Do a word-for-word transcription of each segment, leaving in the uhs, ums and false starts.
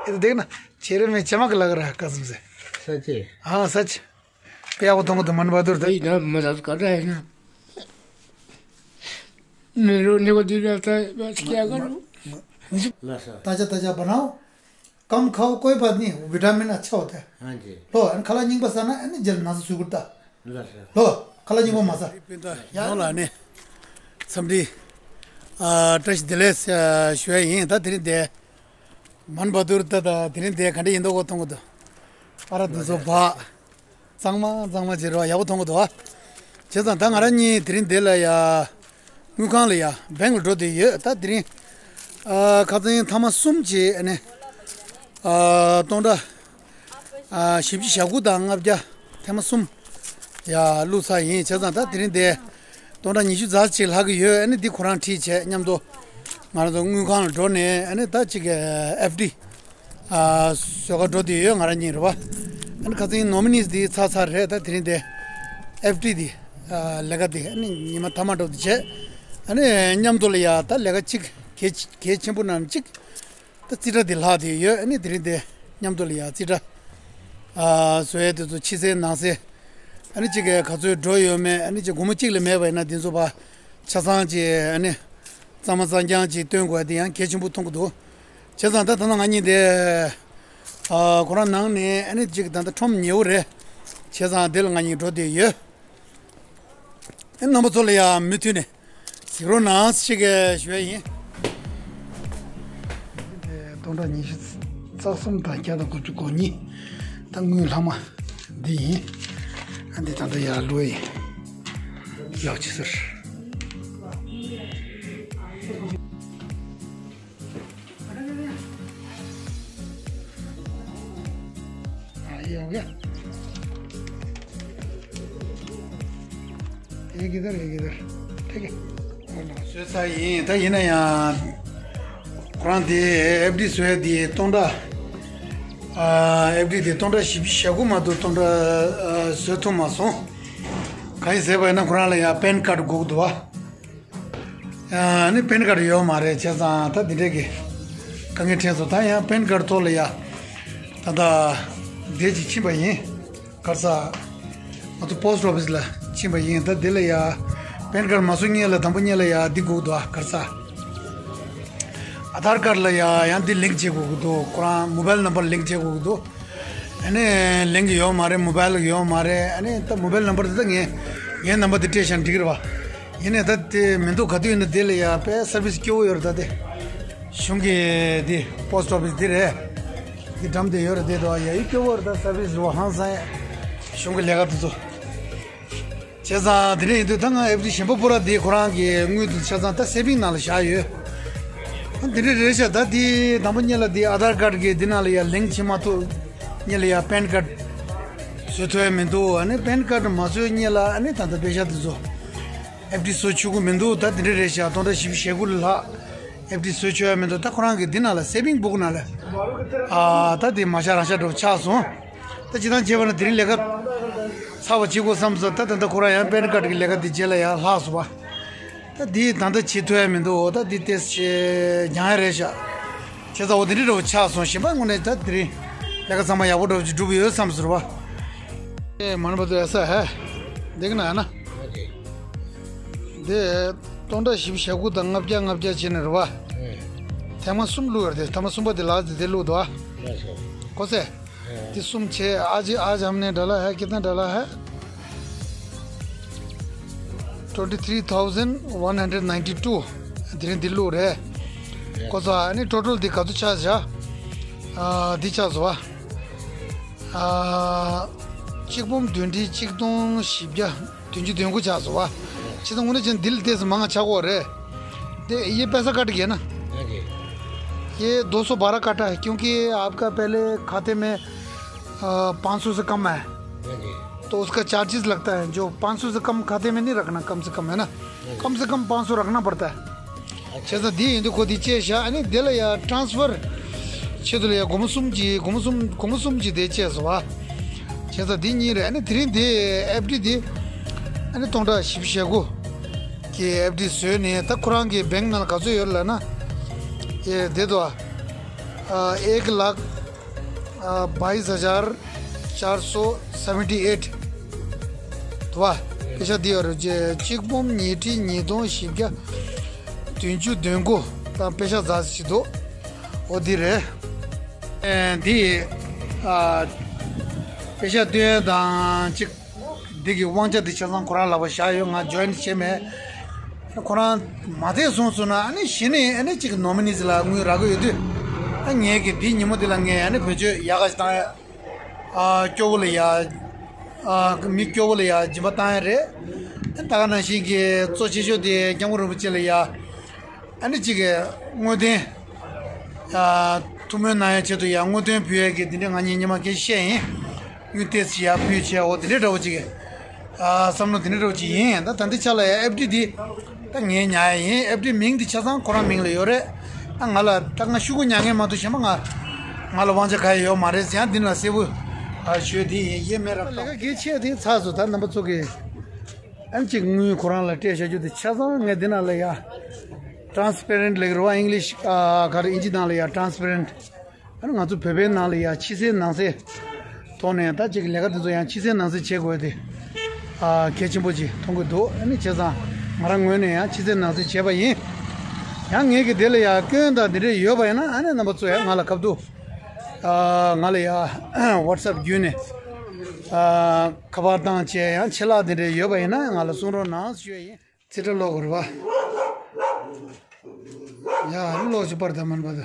देखना, चेहरे में चमक लग रहा है कसम से। सच्ची? हाँ, सच। पे आपको तुमको तो मन बहादुर था। नहीं ना, मजाक कर रहा है ना। नहीं रोने को दिल रहता है, बस क्या करूं? ताजा ताजा बनाओ, कम खाओ, कोई बात नहीं, विटामिन अच्छा होता है। हाँ जी। लो, अन खाला नींबू साना, अन जल नासा सुगुरता। ལགས་སོ། ལོ། ཁ་ལག་ཉིན་མོ་མ་ཟ། ཡང་ལ་ནི། འཚམས་འདྲི། ཨ། བཀྲ་ཤིས་བདེ་ལེགས་ཞུ་ཡ་ཡིན། ད་དེ་རིང་དེ། མན་བ་དུར་ད་ད་དེ་རིང་དེ་ག་འདྲ་ཡིན་མདོག་གོ་མཐོང་གི་འདུག་ཨ་ར་འདི་ཚོ་བག་གཙང་མ་གཙང་མ་བྱེད་རོགས་ཡག་པོ་མཐོང་གི་འདུག་བྱས་ཙང་ད་ང་རང་གཉིས་དེ་རིང་དེ་ལ་ཡ། དངུལ་ཁང་ལ་ཡ་བེང་ལ་འགྲོ་བསྡད་ཡོད། ད་དེ་རིང་། ཨ། ཁ་སང་ཐེངས་མ་གསུམ་བྱས་ཨ་ནི། ཨ། སྟོང་ཕྲག་ཨ། བཞི་བཅུ་ཞེ་དགུ་དང་ལྔ་བརྒྱ་ཐེངས་མ་གསུམ་ཡ་བླུགས་ཚར་ཡིན། བྱས་ཙང་ད་དེ་རིང་དེ་སྟོང་ཕྲག་ཉི་ཤུ་རྩ་གཅིག་ལྷག་གི་ཡོད། ཨ་ནི་འདི་ཁོ་རང་ཁྲིད་བྱས་མཉམ་དུ་ང་རང་ཚོ་དངུལ་ཁང་ལ་འགྲོ་ནས་ཨ་ནི་ད་ཅིག་ཨེཕ་ཌི་ཨ། བཟོ་ག་འགྲོ་བསྡད་ཡོད། ང་རང་གཉིས་རེད་པ། ཨ་ནི་ཁ་སང་ནོ་མི་ནིས་འདི་ཚར་ཚར་རེད། ད་དེ་རིང་དེ་ཨེཕ་ཌི་འདི་ཨ། ལས་ཀ་འདི་ཨ་ནི་ཉི་མ་མཐའ་མ་འགྲོ་བསྡད་བྱས་ཨ་ནི་མཉམ་དུ་ལ་ཡ་ད་ལས་ཀ་གཅིག་གལ་གལ་ཆེན་པོ་ནང་གཅིག་ད་རྩིས་ཁྲ་དེ་ལྷག་དེ་ཡོད། ཨ་ནི་དེ་རིང་དེ་མཉམ་དུ་ལ་ཡ་རྩིས་ཁྲ་ཨ། བཟོ་ཡས་དེ་ཚོ་ཕྱི་གསལ་ནང་གསལ། ཨ་ནི་གཅིག་གིས་ག་ཚོད་འགྲོ་ཡོད་མེད། ཨ་ནི་གཅིག་སྒོར་མོ་གཅིག་ལས་མེད་པ་ཡིན་ན་དེ་ཚོ་ཕར་ཆ་ཚང་གཅིག་ཨ་ནི་གཙང་མ་གཙང་རྐྱང་གཅིག་སྟོན་དགོས་དེ་ཡང་གལ་ཆེན་པོ་མཐོང་གི་འདུག་བྱས་ཙང་ད་ད་ནང་ང་གཉིས་དེ་ཨ། ཁོ་རང་ནང་ནས་ཨ་ནི་གཅིག་ད་ལྟ་ཁྲོམ་ཉེ་བོ་རེད། བྱས་ཙང་དེ་ལ་ང་གཉིས་འགྲོ་བསྡད་ཡོད། ཨ། རྣམ་པ་ཚོ་ལ་ཡང་མུ་མཐུད་ནས་གཟིགས་རོགས་གནང་ཞེས་ཞུ་ཡ་ཡིན། དེ་སྟོང་ཕྲག་ཉི་ཤུ་རྩ་གསུམ་དང་བརྒྱ་དང་དགུ་བཅུ་གོ་གཉིས། ད་དངུལ་ལྷག་མ་འདི་ཡིན། ཨ། འདི་ད་ལྟ་ཡར་བླུགས་ཡ་ཡིན། ཡག་ཅི་ཟེར། हाँ, ये हो गया। एक इधर, एक इधर। ठीक है। བཟོས་ཚར་ཡིན། ད་ཡིན་ན་ཡང་ཁོ་རང་དེ་ཨེཕ་ཌི་བཟོ་ཡ་དེ་སྟོང་ཕྲག་ཨ། ཨེཕ་ཌི་དེ་སྟོང་ཕྲག་བཞི་བཅུ་ཞེ་དགུ་མ་གཏོགས་སྟོང་ཕྲག་ཨ། བཟོ་ཐུབ་མ་སོང་། གང་ཡིན་ཟེར་བ་ཡིན་ན་ཁོ་རང་ལ་ཡང་པན་ཁཌ་དགོས་ཀྱི་འདུག་བ། ཨ་ནི་པན་ཁཌ་ཡོད་མ་རེད། བྱས་ཙང་ད་འདི་འདྲས་ཀྱི་དཀའ་ངལ་འཕྲད་སོང་། ད་ཡང་པན་ཁཌ་ཐོག་ལ་ཡ་ད་ལྟ་འདི་ཅིག་ཕྱིན་པ་ཡིན། ག་རེ་ཟ། ང་ཚོ་པོ་སི་ཊི་ཨོ་ཕི་སི་ལ་ཕྱིན་པ་ཡིན། ད་འདི་ལ་ཡ་པན་ཁཌ་མ་བཟོ་སྔོན་ལ་དང་པོ་སྔོན་ལ་ཡ་འདི་དགོས་འདུག་ཨ། ག་རེ་ཟ། ཨ་དྷར་ཁཌ་ལ་ཡ་ཡང་འདི་ལིང་ཀི་བྱེད་དགོས་ཀྱི་འདུག་ཁོ་རང་མོ་བྷའིལ་ནམ་བར་ལིང་ཀི་བྱེད་དགོས་ཀྱི་འདུག་ཨ་ནི་ལིང་ཀི་ཡོད་མ་རེད། མོ་བྷའིལ་ཡོད་མ་རེད། ཨ་ནི་ད་མོ་བྷའིལ་ནམ་བར་དེ་ད་ངས་ངའི་ནམ་བར་དེ་སྤྲད་བཞག་ན་འགྲིག་གི་རེད་བ། ཡིན་ནའི་ད་དེ་མི་འདུག་ག་དུས་ཡིན་ན་དེ་ལ་ཡ་དཔེ་སར་བིས་སྐྱོ་བོ་ཡོད་རེད། ད་དེ་གཞུང་གི་དེ་པོ་སི་ཊི་ཨོ་ཕི་སི་དེ་རེད། དེ་འགྲམ་དེ་ཡོད་རེད། དེ་དོ་ཡ་ཡི་སྐྱོ་བོ་རེད། ད་སར་བིས་རུ་ཧང་སང་ཡ་གཞུང་གི་ལས་ཀ་དེ་ཚོ། བྱས་ཙང་དེ་འདྲ་ཡིན་དུས་ད་ང་ཨེཕ་ཌི་གཞན་པ་པུ་ར་དེ་ཁོ་རང་གི་དངུལ་དེ་ཆ་ཚང་ད་སེ་བིང་ནང་ལ་བཞག་ཡོད། ཨ། དེ་འདྲ་རེད་ཤག་ད་དེ་དང་པོ་སྔོན་ལ་དེ་ཨ་དྷར་ཁཌ་གི་དེ་ནང་ལ་ཡ་ལིང་ཀི་བྱེད་མ་ཐུབ། སྔོན་ལ་ཡ་པན་ཁཌ་བཟོ་ཐུབ་ཡ་མི་འདུག་ཨ་ནི་པན་ཁཌ་མ་བཟོས་སྔོན་ལ་ཨ་ནི་ད་ལྟ་པེ་ཤག་དེ་ཚོ་ཨེཕ་ཌི་བཟོ་ཆོག་གི་མི་འདུག་ད་དེ་འདྲ་རེད་ཤག་སྟོང་ཕྲག་བཞི་བཅུ་ཞེ་དགུ་ལྷག་ཨེཕ་ཌི་བཟོ་ཆོག་ཡ་མི་འདུག་ད་ཁོ་རང་གི་འདི་ནང་ལ་སེ་བིང་བུག་ནང་ལ་ཨ། ད་དེ་མ་ཤ་རང་ཤ་འགྲོ་ཆགས་སོང་། ད་སྤྱིར་བཏང་བྱས་པ་ན་དེ་རིང་ལས་ཀ་ཚར་བ་བྱེད་དགོས་བསམ་སོང་། ད་ད་ལྟ་ཁོ་རང་ཡང་པན་ཁཌ་གི་ལས་ཀ་དེ་རྗེས་ལ་ཡང་ལྷག་སོང་བ། ད་དེ་ད་ལྟ་བྱེད་ཐུབ་ཡ་མི་འདུག་ད་དེ་ཏེས་ཆེ་རྒྱང་ཡ་རེད་ཤག་བྱས་ཙང་འོ་དེ་འདྲ་འདྲ་བོ་ཆགས་སོང་། གཞན་པ་དངོས་གནས་ད་དེ་རིང་ལས་ཀ་ཚང་མ་ཡག་པོ་འདྲ་བོ་ཅིག་འགྲུབ་ཡོད་བསམ་ཟེར་བ། ཨེ་མ་ནི་པ་དུ་ཨེ་ས་ཧེ། འདི་གི་ན་ན། འདི་སྟོང་ཕྲག་བཞི་བཅུ་ཞེ་དགུ་དང་ལྔ་བརྒྱ་ལྔ་བརྒྱ་བྱས་ནས་རེད་བ། ཐེངས་མ་གསུམ་བླུགས་ཡོད་རེད། དེ་ཐེངས་མ་གསུམ་པ་དེ་ལག་དེ་དེ་བླུགས་འདུག་ཨ། གོ་སེ། དེ་གསུམ་བྱས། आज आज हमने डाला है, कितना डाला है? Twenty three thousand one hundred ninety to དེ་རིང་འདི་བླུགས་རེད། གོ་ཚ། ཨ་ནི་ཊོ་ཊལ་འདི་ག་ཚོད་ཆགས་བཞག་ཨ། འདི་ཆགས་སོང་བ། ཨ། གཅིག་འབུམ་བདུན་ཁྲི་གཅིག་སྟོང་བཞི་བརྒྱ་བདུན་ཅུ་དོན་དགུ་ཆགས་སོང་བ། བྱས་ཙང་དངོས་གནས་བྱས་ན་འདི་ལ་ཏོག་ཙམ་མང་ང་ཆགས་ཀྱི་ཡོད་རེད། དེ་ये पैसा कट गया ना? ये दो सौ बारह कटा है, क्योंकि आपका पहले खाते में, अ, पाँच सौ से कम है। तो उसका चार्जेस लगता है, जो पाँच सौ से कम खाते में नहीं रखना, कम से कम, है ना? कम से कम पाँच सौ रखना पड़ता है। བྱས་ཙང་འདི་ཡིན་དུས་ཁོ་འདི་བཅད་བཞག་ཨ་ནི་འདི་ལ་ཡ་ཊ་རན་སི་ཕར་ཆེད་དུ་ལ་ཡ་སྒོར་མོ་གསུམ་གྱིས། སྒོར་མོ་གསུམ། སྒོར་མོ་གསུམ་གྱིས་དེ་བཅད་སོང་བ། བྱས་ཙང་འདི་གཉིས་རེད། ཨ་ནི་དེ་རིང་འདི་ཨེཕ་ཌི་འདི་ཨ་ནི་སྟོང་ཕྲག་བཞི་བཅུ་ཞེ་དགུ་གི་ཨེཕ་ཌི་བཟོས་ནས། ད་ཁོ་རང་གི་བེང་ནང་ལ་ག་ཚོད་ཡོད་ལབ་ན། ཨེ་བསྡད་འདུག་ཨ། एक लाख बाईस हजार चार सौ सेवेंटी एट དུ་བ། དཔེ་ཆ་འདི་ཡོད་རེད། གཅིག་འབུམ་ཉིས་ཁྲི་ཉིས་སྟོང་བཞི་བརྒྱ་བདུན་ཅུ་དོན་དགུ་དང་དཔེ་ཆ་ཛ་ཞིག་འདུག་འོ་འདི་རེད། ཨེ་འདི་ཨ་དཔེ་ཆ་སྟོན་དང་གཅིག་འདི་གི་དབང་ཆ་འདི་ཆ་ཚང་ཁོ་རང་ལག་པ་བཞག་ཡོད། ང་ཇོ་ཡིན་བྱས་མེད། ཁོ་རང་མ་བསྡད་སོང་ཟེར་ན་ཨ་ནི་གཞི་ནས་ཨ་ནི་གཅིག་ནོ་མི་ནི་ལ་དངུལ་རག་གི་ཡོད་དུས། ཨ་ངས་གི་འདི་ཉིན་མོ་འདི་ལ་ངས་ཨ་ནི་བེད་སྤྱོད་ཡག་ག་ཞིག་བཏང་ཡ། ཨ་སྐྱོ་བོ་ལ་ཡ། ཨ་མི་སྐྱོ་བོ་ལ་ཡ་སྦྱིན་པ་བཏང་ཡ་རེད། ད་ག་ནང་བཞིན་གྱི་གཙོ་ཆེ་ཤོས་དེ་སྐྱབས་མགོན་རིན་པོ་ཆེ་ལ་ཡ། ཨ་ནི་གཅིག་གི་དངོས་བདེན། ཨ་ཐུགས་སྨོན་གནང་ཡ་ཆེད་དུ་ཡ་དངོས་བདེན་ཕུལ་ཡ་གི་འདི་འདྲ་ང་གཉིས་ཉི་མ་སྐད་བཤད་ཡིན། དངུལ་ཏོག་ཙམ་ཡ་ཕུལ་བྱས་འོ་དེ་འདྲ་འདྲ་བོ་ཅིག་ཨ་བསམ་བློ་དེ་འདྲ་འདྲ་བོ་ཅིག་ཡིན། ད་ད་འདི་ཆ་ལ་ཡ་ཨེཕ་ཌི་འདི་ད་ངས་ཉར་ཡ་ཡིན། ཨེཕ་ཌི་མིང་འདི་ཆ་ཚང་ཁོ་རང་མིང་ལ་ཡོད་རེད། ད་ང་ལ་ད་ང་ཤོག་གུ་ཉར་མཁན་མ་གཏོགས་གཞན་པ་ང་ང་ལ་དབང་ཆ་གང་ཡང་ཡོད་མ་རེད། ཡང་འདི་ན་གསལ་པོ་ཨ་ཞུས་དེ་ཡིན། ཡེ་མེད་ར། ལས་ཀ་གལ་ཆེ་དེ་ཚར་སོང་། ད་རྣམ་པ་ཚོ་གིས་ཨ་ནི་གཅིག་དངུལ་ཁོ་རང་ལ་སྤྲད་བཞག་རྒྱུ་དེ་ཆ་ཚང་ངས་འདི་ནང་ལ་ཡ་ཊ་རན་སི་པེ་རེན་ཊི་ལབ་ཀྱི་རེད་བ། ཨིང་ལིཤ་ཨ་ག་རེ་ཨིན་ཇི་ནང་ལ་ཡ་ཊ་རན་སི་པེ་རེན་ཊི། ཨ་ནི་ང་ཚོ་བོད་པའི་ནང་ལ་ཡ་ཕྱི་གསལ་ནང་གསལ་ཐོག་ནས་ད་ཅིག་ལས་ཀ་དེ་ཚོ་ཡང་ཕྱི་གསལ་ནང་གསལ་བྱེད་དགོས་དེ་ཨ་གལ་ཆེན་པོ་ཅིག་མཐོང་གི་འདུག་ཨ་ནི་བྱས་ཙང་ང་རང་ངོས་ནས་ཡང་ཕྱི་གསལ་ནང་གསལ་བྱས་པ་ཡིན། ཡང་ངེད་ཀྱི་དེ་ལ་ཡ་སྐྱོན་དང་དེ་འདྲས་ཡོད་པ་ཡིན་ན་ཨ་ནི་རྣམ་པ་ཚོ་ཡང་ང་ལ་ཁ་ཐུག་ཨ་ང་ལ་ཡ་ཝ་ཊི་སེབ་བརྒྱུད་ནས་ཨ་ཁ་པར་བཏང་བྱས། ཡང་ཆད་ལྷག་དེ་འདྲས་ཡོད་པ་ཡིན་ན་ང་ལ་གསུང་རོགས་གནང་ཞུ་ཡ་ཡིན། ཚེ་ཁྲ་ལོག་གོ་རེད་བ། ཡ་ལོག་ཅི་པར་ད་མན་པ་ད།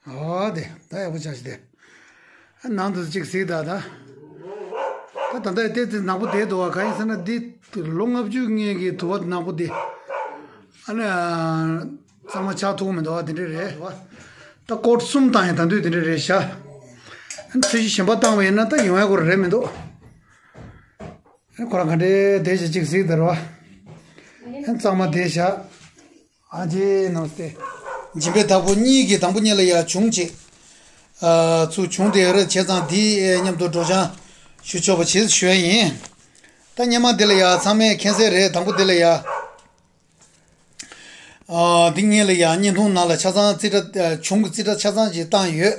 ཨོ་དེ་ད་ཡག་པོ་ཆགས་ཤི་དེ། ཨ་ནང་དུ་གཅིག་གཟིགས་ད་ད། ད་ད་ལྟ་དེ་དེ་ནག་པོ་དེ་འདུག་བ། གང་ཡིན་ཟེར་ན་འདི་ལོ་ལྔ་བཅུ་སྔོན་གྱི་དུ་བ་ནག་པོ་དེ། ཨ་ནི་གཙང་མ་ཆགས་ཐུབ་མི་འདུག་བ། དེ་འདྲ་རེད་བ། ད་ཀོཊ་གསུམ་བཏང་ཡིན། ད་དུས་དེ་འདྲ་རེད་ཤག་ཨ་ནི་ཚོས་གཞི་གཞན་པ་བཏང་བ་ཡིན་ན་ད་ཡོང་ཡ་སྐོར་རེད་མི་འདུག་ཨ་ནི་ཁོ་རང་ག་འདྲའི་བསྡད་ཤག་གཅིག་གཟིགས་ད་རེད་བ། ཨ་ནི་གཙང་མ་བསྡད་ཤག་ཨ་ཅེ་ནང་སྟེ། སྦྱིན་པའི་བདག་པོ་གཉིས་ཀྱི་དང་པོ་གཉིས་ལ་ཡ་བྱུང་ཅིག་ཨ་ཚུར་བྱུང་དེ་རེད། བྱས་ཙང་འདི་མཉམ་དུ་སྒྲོག་སྦྱང་ཞུ་ཆོག་པ་བྱེད་ཞུ་ཡ་ཡིན། ད་སྔོན་མ་འདི་ལ་ཡ་ཚང་མས་མཁྱེན་གསལ་རེད། དང་པོ་འདི་ལ་ཡ་ཨ་འདི་སྔོན་ལ་ཡ་བརྙན་ཐུང་ནང་ལ་ཆ་ཚང་རྩིས་ཁྲ་ཨ་གཞུང་གི་རྩིས་ཁྲ་ཆ་ཚང་ཅིག་བཏང་ཡོད།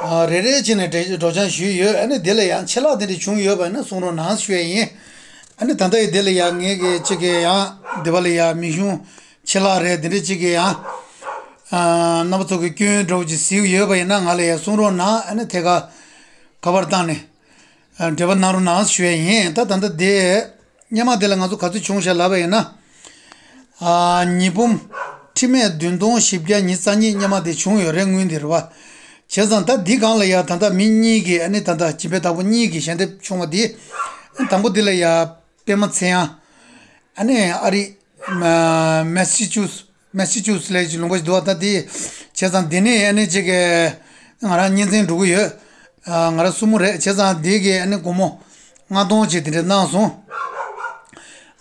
ཨ་རེ་རེ་བྱས་ནས་སྒྲོག་སྦྱང་ཞུས་ཡོད། ཨ་ནི་འདི་ལ་ཡང་ཆད་ལྷག་དེ་འདྲ་བྱུང་ཡོད་པ་ཡིན་ན་གསུང་རོགས་གནང་ཞུ་ཡ་ཡིན། ཨ་ནི་ད་ལྟ་ཡི་འདི་ལ་ཡང་ངེད་ཀྱི་གཅིག་གི་ཡང་འདི་པ་ལ་ཡང་མིང་གཞུང་ཆད་ལྷག་རེད། འདི་འདྲ་གཅིག་གི་ཡང་ཨ་རྣམ་པ་ཚོ་གི་སྐྱོན་འདྲ་བོ་ཅིག་གཟིགས་ཡོད་པ་ཡིན་ན་ང་ལ་ཡང་གསུང་རོགས་གནང་། ཨ་ནི་ཐད་ཀར་ཁ་པར་བཏང་ནས་ཨ་འབྲེལ་བ་གནང་རོགས་གནང་ཞུ་ཡ་ཡིན། ད་ད་ལྟ་འདི། སྔོན་མ་དེ་ལ་ང་ཚོ་ག་ཚོད་བྱུང་ཤག་ལབ་པ་ཡིན་ན། ཨ་ཉིས་འབུམ་ཁྲི་མེད་བདུན་སྟོང་བཞི་བརྒྱ་ཉི་ཤུ་རྩ་གཉིས་སྔོན་མ་དེ་བྱུང་ཡོད་རེད། དངུལ་དེ་རེད་བ། བྱས་ཙང་ད་འདི་སྒང་ལ་ཡ་ད་ལྟ་མི་གཉིས་ཀྱིས་ཨ་ནི་ད་ལྟ་སྦྱིན་པའི་བདག་པོ་གཉིས་ཀྱིས་ཞལ་འདེབས་བྱུང་བ་དེ། དང་པོ་དེ་ལ་ཡ་པད་མ་ཚེ་དབྱངས། ཨ་ནི་ཨ་རི་མ་མེ་སི་ཅུ་སི་མེ་སི་ཅུ་སི་ལབ་ཅིག་ལུང་པ་ཞིག་འདུག་བ། ད་དེ་བྱས་ཙང་དེ་ནས་ཨ་ནི་ཅིག་གི་ང་རང་གཉེན་ཚན་འགྲོ་གི་ཡོད། ཨ་ང་རང་སྲུ་མོ་རེད། བྱས་ཙང་དེ་གི་ཨ་ནི་སྒོར་མོ་ལྔ་སྟོང་ཅིག་དེ་འདྲ་གནང་སོང་།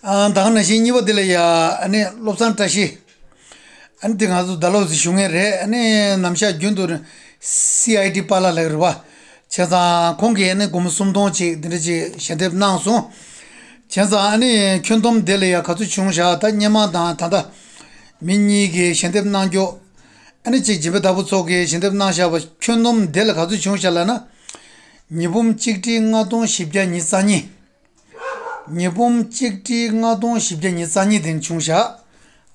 ཨ་ད་ག་ནང་བཞིན་གཉིས་པ་དེ་ལ་ཡ་ཨ་ནི་བློ་བཟང་བཀྲ་ཤིས། ཨ་ནི་དེ་ང་ཚོ་ཌལ་ཧོ་སི་བཞུགས་མཁན་རེད། ཨ་ནི་ནམ་ཞག་རྒྱུན་དུ་སི་ཨའི་ཌི་པཱ་ལགས་ལབ་ཀྱི་རེད་བ། བྱས་ཙང་ཁོང་གིས་ཨ་ནི་སྒོར་མོ་སུམ་སྟོང་ཅིག་དེ་འདྲ་ཅིག་ཞལ་འདེབས་གནང་སོང་། བྱས་ཙང་ཨ་ནི་ཁྱོན་བསྡོམས་དེ་ལ་ཡ་ག་ཚོད་བྱུང་ཤག་ད་སྔོན་མ་དང་ད་ལྟ་མི་གཉིས་ཀྱིས་ཞལ་འདེབས་གནང་རྒྱུ། ཨ་ནི་གཅིག་སྦྱིན་པའི་བདག་པོ་ཚོ་གིས་ཞལ་འདེབས་གནང་བཞག་པ་ཁྱོན་བསྡོམས་དེ་ལ་ག་ཚོད་བྱུང་ཤག་ལབ་ན། ཉིས་འབུམ་གཅིག་ཁྲི་ལྔ་སྟོང་བཞི་བརྒྱ་ཉི་ཤུ་རྩ་གཉིས། ཉིས་འབུམ་གཅིག་ཁྲི་ལྔ་སྟོང་བཞི་བརྒྱ་ཉི་ཤུ་རྩ་གཉིས་དེ་བྱུང་ཤག་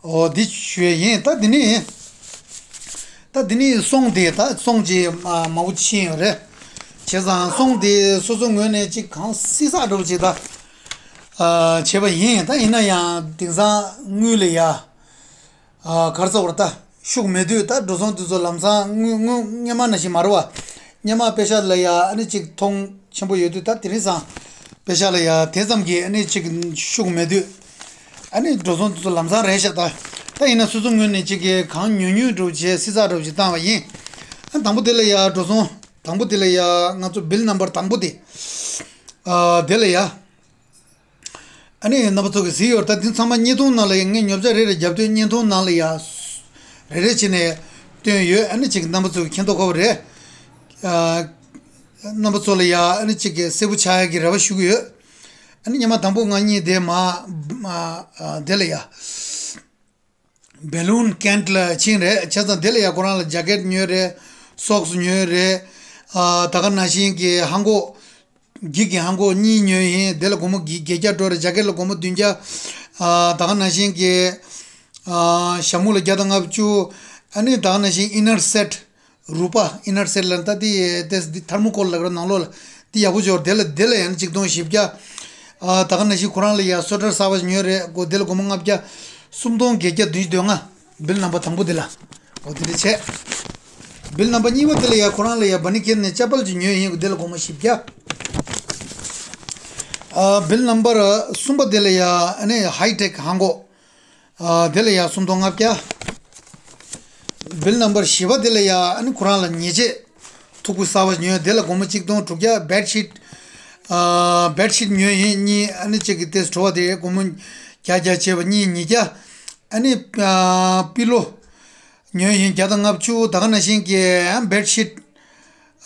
འོ་འདི་ཞུ་ཡས་ཡིན། ད་འདི་ནི། ད་འདི་ནི་སོང་དེ་ད་སོང་ཅིག་མ་མང་པོ་ཕྱིན་ཡོད་རེད། བྱས་ཙང་སོང་དེ་སོ་སོ་ངོས་ནས་ཅིག་གང་སྲིད་ས་འགྲོ་ཅིག་ད་བྱས་པ་ཡིན། ད་ཡིན་ན་ཡང་དེང་སང་དངུལ་ལ་ཡ། ཨ་གར་ཚ་བར་ད་ཤུགས་མེད་དུས་ད་འགྲོ་སོང་དེ་ཚོ་ལམ་སང་དངུལ་དངུལ་སྔོན་མ་ནང་བཞིན་མ་རེད་བ། སྔོན་མ་པེ་ཤག་ལ་ཡ་ཨ་ནི་ཅིག་མཐོང་ཆེན་པོ་ཡོད་དུས་ད་དེ་རིང་སང་པེ་ཤག་ལ་ཡ་དེ་ཙམ་གྱི་ཨ་ནི་ཅིག་ཤུགས་མེད་དུས། ཨ་ནི་འགྲོ་སོང་དེ་ཚོ་ལམ་སང་རེད་ཤག་ད་ད་ཡིན་ན་སོ་སོ་ངོས་ནས་ཅིག་གི་གང་ཉུང་ཉུང་འགྲོ་བྱས་སྲིད་ཚགས་འགྲོ་བྱས་བཏང་བ་ཡིན། ཨ་དང་པོ་དེ་ལ་ཡ་འགྲོ་སོང་དང་པོ་དེ་ལ་ཡ་ང་ཚོ་བིལ་ནམ་བར་དང་པོ་དེ། ཨ་དེ་ལ་ཡ། ཨ་ནི་རྣམ་པ་ཚོ་གིས་གཟིགས་ཡོད་རེད། ད་འདི་ཚང་མ་བརྙན་ཐུང་ནང་ལ་ཡང་ངས་ཉོ་ཆ་རེ་རེ་བརྒྱབ་དུས་བརྙན་ཐུང་ནང་ལ་ཡ་རེ་རེ་བྱས་ནས་བཏོན་ཡོད། ཨ་ནི་ཅིག་རྣམ་པ་ཚོ་གིས་མཁྱེན་རྟོགས་དགོས་པ་རེད། ཨ་རྣམ་པ་ཚོ་ལ་ཡ་ཨ་ནི་ཅིག་གི་གསལ་པོ་ཆགས་ཡ་གི་རེ་བ་ཞུ་གི་ཡོད། ཨ་ནི་སྔོན་མ་དང་པོ་ང་གཉིས་དེ་མ་ཨ་དེ་ལ་ཡ། བེ་ལུན་ཀེན་ལ་ཕྱིན་རེད། བྱས་ཙང་དེ་ལ་ཡ་ཁོ་རང་ལ་ཇེ་ཀེཊ་ཉོས་རེད། སོག་སི་ཉོས་རེད། ཨ་ད་ག་ནང་བཞིན་གྱི་ཧན་གོག་འགྱིག་གི་ཧན་གོག་གཉིས་ཉོས་ཡིན། དེ་ལ་སྒོར་མོ་བརྒྱད་བརྒྱད་བརྒྱ་འགྲོ་རེད། ཇེ་ཀེཊ་ལ་སྒོར་མོ་བདུན་བརྒྱ། ཨ་ད་ག་ནང་བཞིན་གྱི་ཨ་ཞྭ་མོ་ལ་བརྒྱ་དང་ལྔ་བཅུ། ཨ་ནི་ད་ག་ནང་བཞིན་ཨིན་ནར་སེཊ། རུ་པ་ཨིན་ནར་སེཊ་ལ་ད་དེ་དེ་དེ་ཐར་མོ་ཀོལ་ལ་ག་རེ་ནང་ལོགས་ལ་དེ་ཡག་པོ་ཅིག་ཡོད་རེད། དེ་ལ་དེ་ལ་ཡང་གཅིག་སྟོང་བཞི་བརྒྱ། ཨ་ད་ག་ནང་བཞིན་ཁོ་རང་ལ་ཡ་སོ་ཊར་གསར་པ་ཞིག་ཉོས་རེད། སྒོར་དེ་ལ་སྒོར་མོ་ལྔ་བརྒྱ། སུམ་སྟོང་བརྒྱད་བརྒྱ་བདུན་ཅུ་དོན་ལྔ། བིལ་ནམ་བར་དང་པོ་དེ་ལ། འོ་དེ་འདྲ་བྱས། བིལ་ནམ་བར་གཉིས་པ་དེ་ལ་ཡ་ཁོ་རང་ལ་ཡ་བ་ནི་ཁེལ་ནས་ཅ་པལ་ཅིག་ཉོས་ཡིན། དེ་ལ་སྒོར་མོ་བཞི་བརྒྱ། ཨ་བིལ་ནམ་བར་གསུམ་པ་དེ་ལ་ཡ་ཨ་ནི་ཧའི་ཊེག་ཧན་གོག་ཨ་དེ་ལ་ཡ་སུམ་སྟོང་ལྔ་བརྒྱ། བིལ་ནམ་བར་བཞི་པ་དེ་ལ་ཡ་ཨ་ནི་ཁོ་རང་ལ་ཉལ་ཆས་མཐུག་པོ་གསར་པ་ཉོས། དེ་ལ་སྒོར་མོ་གཅིག་སྟོང་དྲུག་བརྒྱ། བེད་ཤིད། ཨ་བེད་ཤིད་ཉོས་ཡིན་གཉིས། ཨ་ནི་གཅིག་གི་དེ་བྲོ་བ་དེ་སྒོར་མོ་བརྒྱ་བརྒྱ་བྱས་པ་གཉིས་ཉིས་བརྒྱ། ཨ་ནི་ཨ་པི་ལོ་ཉོས་ཡིན་བརྒྱ་དང་ལྔ་བཅུ། ད་ག་ནང་བཞིན་གྱི་ཨ་བེད་ཤིད།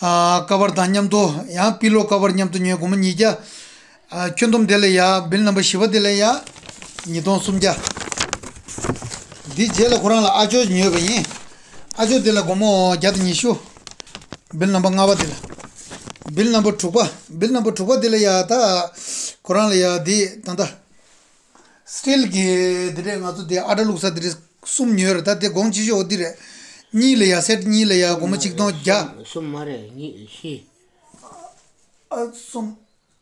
ཨ་ཀ་བར་དང་མཉམ་དུ་ཡང་པི་ལོ་ཀ་བར་མཉམ་དུ་ཉོས། སྒོར་མོ་ཉིས་བརྒྱ། ཨ་ཁྱོན་བསྡོམས་དེ་ལ་ཡ་བིལ་ནམ་བར་བཞི་པ་དེ་ལ་ཡ་ཉིས་སྟོང་སུམ་བརྒྱ། འདི་རྗེས་ལ་ཁོ་རང་ལ་ཨ་ཅོ་ཉོས་པ་ཡིན། ཨ་ཅོ་དེ་ལ་སྒོར་མོ་བརྒྱ་དང་ཉི་ཤུ། བིལ་ནམ་བར་ལྔ་པ་དེ་ལ། བིལ་ནམ་བར་དྲུག་པ། བིལ་ནམ་བར་དྲུག་པ་དེ་ལ་ཡ་ད་ཁོ་རང་ལ་ཡ་འདི་ད་ལྟ་སི་ཊིལ་གྱི་འདི་འདྲས་ང་ཚོ་འདི་ཨ་ཌར་བླུགས་ས་འདི་འདྲས་གསུམ་ཉོས་རེད། ད་དེ་གོང་ཆེ་ཤོས་འོ་འདི་རེད། གཉིས་ལ་ཡ་སེཊ་གཉིས་ལ་ཡ་སྒོར་མོ་གཅིག་སྟོང་བརྒྱ། གསུམ་མ་རེད། གཉིས་བཞི། ཨ་གསུམ།